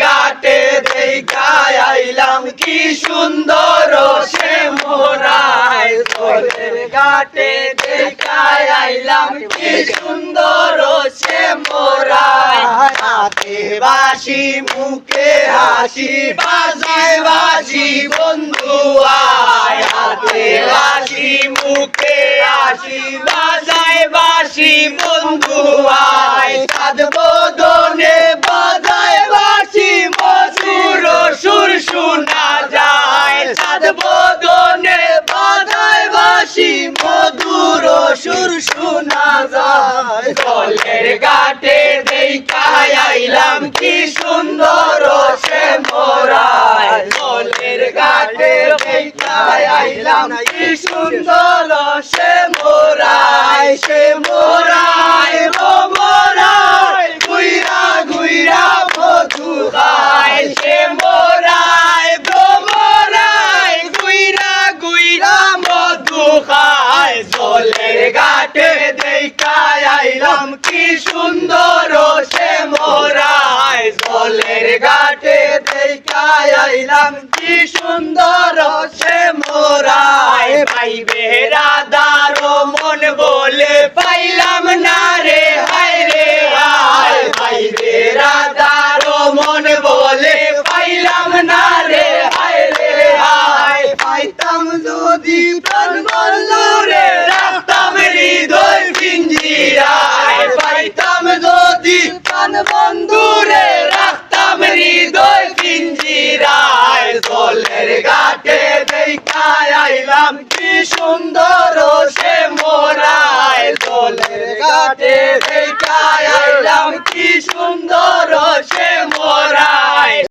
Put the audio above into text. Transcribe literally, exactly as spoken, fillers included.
ঘাটে দেখাই আইলাম কি সুন্দর সে মোরাই, জলের ঘাটে দেখাই আইলাম কি সুন্দর সে মোরাই। হাতে বাঁশি মুখে হাসি, বাজাই বাঁশি বন্ধু আয়। হাতে বাঁশি মুখে হাসি, বাজাই বাঁশি বন্ধু আয়। সাত বদনে বাজাই বাঁশি, মধুর সুর শোনা যায়। সাত বদনে বাজাই বাঁশি, মধুর সুর শোনা যায়। জলের ঘাটে দেখাই আইলাম কি সুন্দর সে মোরাই। জলের ঘাটে দেখাই আইলাম কি সুন্দর সে মোরাই। সে মোরাই, ও মোরাই, ঘুইরা ঘুইরা মধু খায়। সে মোরাই, ও মোরাই, ঘুইরা ঘুইরা মধু খায়। জলের ঘাটে দেখাই আইলাম কি সুন্দর সে মোরাই। জলের ঘাটে দেখাই আইলাম কি সুন্দর সে মোরাই। ভাই বেরাদার মন বলে